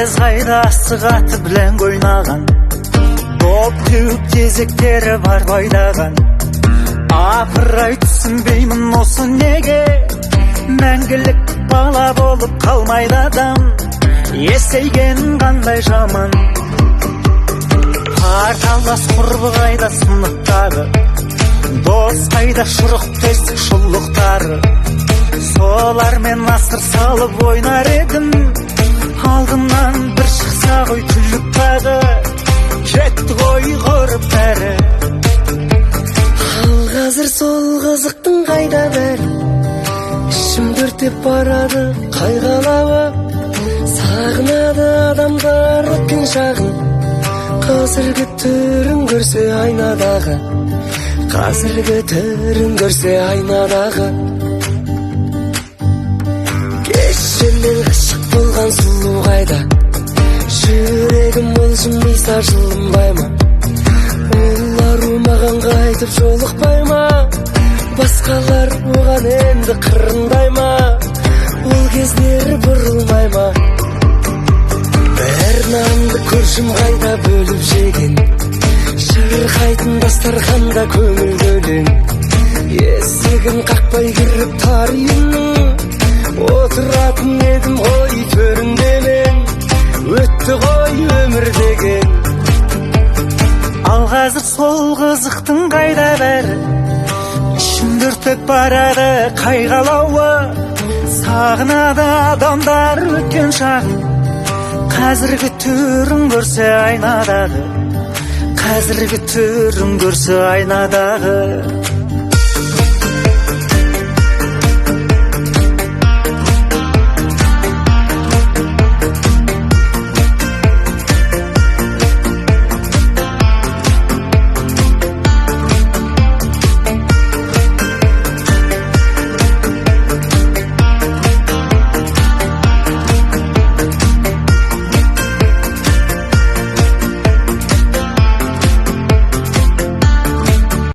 Біз қайда асық атып, ләңгі ойнаған, доп теуіп, тезектері бар байдаған? Апырай, түсінбеймін осы, неге мәңгілік бала болып қалмайды адам? Есейген қандай жаман. Парталас құрбы қайда, сыныптағы дос қайда, шұрық тесік шұлықтары? Солармен асыр салып ойнар едім. Алдымнан бір шықса ғой түлік тағы, кетті ғой құрып бәрі. Ал қазір сол қызықтың қайда бәрі? Ішімді өртеп барады қайғы алауы. Сағынады адамдар өткен шағын, қазіргі түрін көрсе айнадағы, қазіргі түрін көрсе айнадағы. Кеше мен ғашық болған сұлу қайда? Жүрегім ол жымиса, жылынбай ма? Ол ару маған қайтып жолықпай ма? Басқалар оған енді қырындай ма? Ол кездер бұрылмай ма? Бір нанды көршім қайда, бөліп жеген? Шырқайтын дастарханда көңілді өлең. Есігін қақпай кіріп тар үйімнің, отыратын едім ғой төрінде мен. Өтті ғой өмір деген. Ал қазір сол қызықтың қайда бәрі? Ішімді өртеп барады қайғы алауы. Сағынады адамдар өткен шағын, қазіргі түрін көрсе айнадағы, қазіргі түрін көрсе айнадағы.